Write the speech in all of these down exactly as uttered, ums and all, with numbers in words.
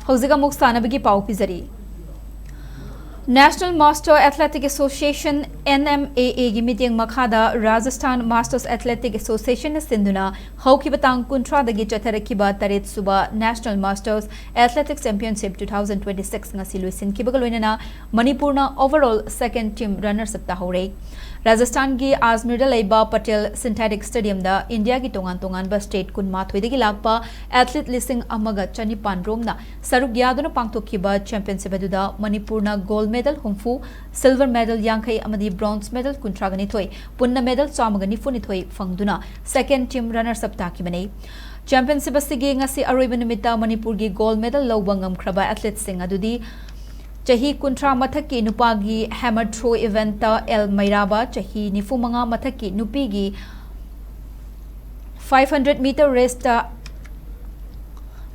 ꯍꯧꯖꯤꯛ ꯑꯃꯨꯛ ꯁꯥꯟꯅꯕꯒꯤ ꯄꯥꯎ ꯄꯤꯖꯔꯤ꯫ National Master Athletic Association, N M A A ꯒꯤ ꯃꯤꯠꯌꯦꯡ ꯃꯈꯥꯗ Rajasthan Masters Athletic Association ꯅ ꯁꯤꯟꯗꯨꯅ ꯍꯧꯈꯤꯕ ꯇꯥꯡ ꯀꯨꯟꯊ꯭ꯔꯥꯗꯒꯤ ꯆꯠꯊꯔꯛꯈꯤꯕ ꯇꯔꯦꯠ ꯁꯨꯕ National Masters Athletic Championship two thousand twenty-six ꯉꯁꯤ ꯂꯣꯏꯁꯤꯟꯈꯤꯕꯒ ꯂꯣꯏꯅꯅ ꯃꯅꯤꯄꯨꯔꯅ overall second team runners up ꯇꯥꯍꯧꯔꯦ꯫ ꯔꯥꯖꯁꯊꯥꯟꯒꯤ ꯑꯖꯃꯤꯔꯗ ꯂꯩꯕ ꯄꯇꯦꯜ Synthetic Stadium ꯗ ꯏꯟꯗꯤꯌꯥꯒꯤ ꯇꯣꯉꯥꯟ ꯇꯣꯉꯥꯟꯕ state ꯀꯨꯟꯃꯥꯊꯣꯏꯗꯒꯤ ꯂꯥꯛꯄ athlete ꯂꯤꯁꯤꯡ ꯑꯃꯒ ꯆꯅꯤꯄꯥꯟ ꯔꯣꯝꯅ ꯁꯔꯨꯛ ꯌꯥꯗꯨꯅ ꯄꯥꯡꯊꯣꯛꯈꯤꯕ championship ꯑꯗꯨꯗ ꯃꯅꯤꯄꯨꯔꯅ gold medal ꯍꯨꯝꯐꯨ, silver medal ꯌꯥꯡꯈꯩ ꯑꯃꯗꯤ bronze medal ꯀꯨꯟꯊ꯭ꯔꯥꯒ ꯅꯤꯊꯣꯏ, ꯄꯨꯟꯅ medal ꯆꯥꯝꯃꯒ ꯅꯤꯐꯨ ꯅꯤꯊꯣꯏ ꯐꯪꯗꯨꯅ second team runners up ꯇꯥꯈꯤꯕꯅꯤ꯫ Championship ꯑꯁꯤꯒꯤ ꯉꯁꯤ ꯑꯔꯣꯏꯕ ꯅꯨꯃꯤꯠꯇ ꯃꯅꯤꯄꯨꯔꯒꯤ gold medal ꯂꯧꯕ ꯉꯝꯈ꯭ꯔꯕ athlete ꯁꯤꯡ ꯑꯗꯨꯗꯤ ꯆꯍꯤ ꯀꯨꯟꯊ꯭ꯔꯥ ꯃꯊꯛꯀꯤ ꯅꯨꯄꯥꯒꯤ hammer throw event ꯇ L ꯃꯩꯔꯥꯕ, ꯆꯍꯤ ꯅꯤꯐꯨ ꯃꯉꯥ ꯃꯊꯛꯀꯤ ꯅꯨꯄꯤꯒꯤ five hundred meter race ꯇ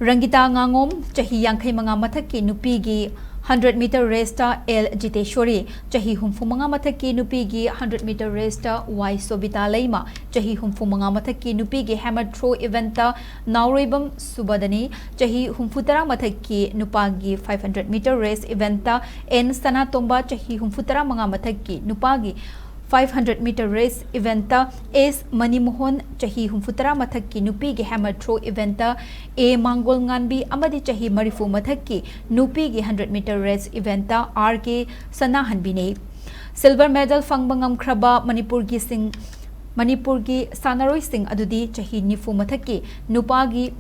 ꯔꯪꯒꯤꯇꯥ ꯉꯥꯉꯣꯝ, ꯆꯍꯤ ꯌꯥꯡꯈꯩ ꯃꯉꯥ ꯃꯊꯛꯀꯤ ꯅꯨꯄꯤꯒꯤ hundred meter race ꯇ L ꯖꯤꯇꯦꯁꯣꯔꯤ, ꯆꯍꯤ ꯍꯨꯝꯐꯨ ꯃꯉꯥ ꯃꯊꯛꯀꯤ ꯅꯨꯄꯤꯒꯤ hundred meter race ꯇ Y ꯁꯣꯕꯤꯇꯥ ꯂꯩꯃ, ꯆꯍꯤ ꯍꯨꯝꯐꯨ ꯃꯉꯥ ꯃꯊꯛꯀꯤ ꯅꯨꯄꯤꯒꯤ hammer throw event ꯇ ꯅꯥꯎꯔꯣꯏꯕꯝ ꯁꯨꯕꯗꯅꯤ, ꯆꯍꯤ ꯍꯨꯝꯐꯨ ꯇꯔꯥ ꯃꯊꯛꯀꯤ ꯅꯨꯄꯥꯒꯤ five hundred meter race event ꯇ N ꯁꯅꯥꯇꯣꯝꯕ, ꯆꯍꯤ ꯍꯨꯝꯐꯨ ꯇꯔꯥ ꯃꯉꯥ ꯃꯊꯛꯀꯤ ꯅꯨꯄꯥꯒꯤ five hundred meter race event ꯇ S ꯃꯅꯤꯃꯣꯍꯟ, ꯆꯍꯤ ꯍꯨꯝꯐꯨ ꯇꯔꯥ ꯃꯊꯛꯀꯤ ꯅꯨꯄꯤꯒꯤ hammer throw event ꯇ A ꯃꯥꯡꯒꯣꯜ ꯉꯥꯟꯕꯤ ꯑꯃꯗꯤ ꯆꯍꯤ ꯃꯔꯤꯐꯨ ꯃꯊꯛꯀꯤ ꯅꯨꯄꯤꯒꯤ hundred meter race event ꯇ R K ꯁꯅꯥꯍꯟꯕꯤꯅꯤ꯫ Silver medal ꯐꯪꯕ ꯉꯝꯈ꯭ꯔꯕ ꯃꯅꯤꯄꯨꯔꯒꯤ ꯁꯤꯡ, ꯃꯅꯤꯄꯨꯔꯒꯤ ꯁꯥꯟꯅꯔꯣꯏꯁꯤꯡ ꯑꯗꯨꯗꯤ ꯆꯍꯤ ꯅꯤꯐꯨ ꯃꯊꯛꯀꯤ ꯅꯨꯄꯥꯒꯤ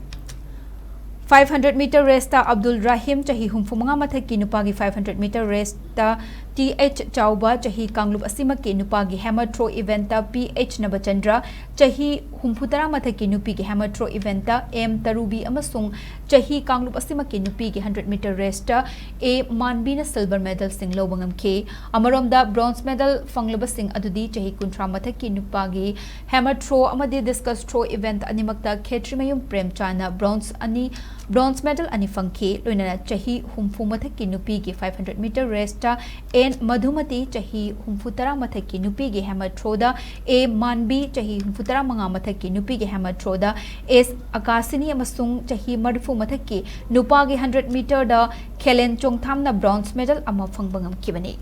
five hundred meter race ꯇ ꯑꯕꯗꯨꯜ ꯔꯥꯍꯤꯝ, ꯆꯍꯤ ꯍꯨꯝꯐꯨ ꯃꯉꯥ ꯃꯊꯛꯀꯤ ꯅꯨꯄꯥꯒꯤ five hundred meter race ꯇ T H ꯆꯥꯎꯕ, ꯆꯍꯤ ꯀꯥꯡꯂꯨꯞ ꯑꯁꯤꯃꯛꯀꯤ ꯅꯨꯄꯥꯒꯤ hammer throw event ꯇ P H ꯅꯕꯆꯟꯗ꯭ꯔ, ꯆꯍꯤ ꯍꯨꯝꯐꯨ ꯇꯔꯥ ꯃꯊꯛꯀꯤ ꯅꯨꯄꯤꯒꯤ hammer throw event ꯇ M ꯇꯔꯨꯕꯤ ꯑꯃꯁꯨꯡ ꯆꯍꯤ ꯀꯥꯡꯂꯨꯞ ꯑꯁꯤꯃꯛꯀꯤ ꯅꯨꯄꯤꯒꯤ hundred meter race ꯇ A ꯃꯥꯟꯕꯤꯅ silver medal ꯁꯤꯡ ꯂꯧꯕ ꯉꯝꯈꯤ꯫ ꯑꯃꯔꯣꯝꯗ bronze medal ꯐꯪꯂꯕꯁꯤꯡ ꯑꯗꯨꯗꯤ ꯆꯍꯤ ꯀꯨꯟꯊ꯭ꯔꯥ ꯃꯊꯛꯀꯤ ꯅꯨꯄꯥꯒꯤ hammer throw ꯑꯃꯗꯤ discus throw event ꯑꯅꯤꯃꯛꯇ ꯈꯦꯇ꯭ꯔꯤꯃꯌꯨꯝ ꯄ꯭ꯔꯦꯝꯆꯥꯟꯅ bronze ꯑꯅꯤ, bronze medal ꯑꯅꯤ ꯐꯪꯈꯤ꯫ ꯂꯣꯏꯅꯅ ꯆꯍꯤ ꯍꯨꯝꯐꯨ ꯃꯊꯛꯀꯤ ꯅꯨꯄꯤꯒꯤ five hundred meter race ꯇ ꯑꯦꯟ ꯃꯙꯨꯃꯇꯤ, ꯆꯍꯤ ꯍꯨꯝꯐꯨꯇꯔꯥ ꯃꯊꯛꯀꯤ ꯅꯨꯄꯤꯒꯤ ꯍꯦꯃꯔ ꯊ꯭ꯔꯣꯗ, ꯑꯦ ꯃꯥꯟꯕꯤ, ꯆꯍꯤ ꯍꯨꯝꯐꯨꯇꯔꯥ ꯃꯉꯥ ꯃꯊꯛꯀꯤ ꯅꯨꯄꯤꯒꯤ ꯍꯦꯃꯔ ꯊ꯭ꯔꯣꯗ, ꯑꯦꯁ ꯑꯀꯥꯁꯤꯅꯤ ꯑꯃꯁꯨꯡ ꯆꯍꯤ ꯃꯔꯤꯐꯨ ꯃꯊꯛꯀꯤ ꯅꯨꯄꯥꯒꯤ ꯍꯟꯗ꯭ꯔꯦꯠ ꯃꯤꯇꯔꯗ ꯈꯦꯂꯦꯟ ꯆꯣꯡꯊꯥꯝꯅ ꯕ꯭ꯔꯣꯟꯖ ꯃꯦꯗꯜ ꯑꯃ ꯐꯪꯕ ꯉꯝꯈꯤꯕꯅꯤ꯫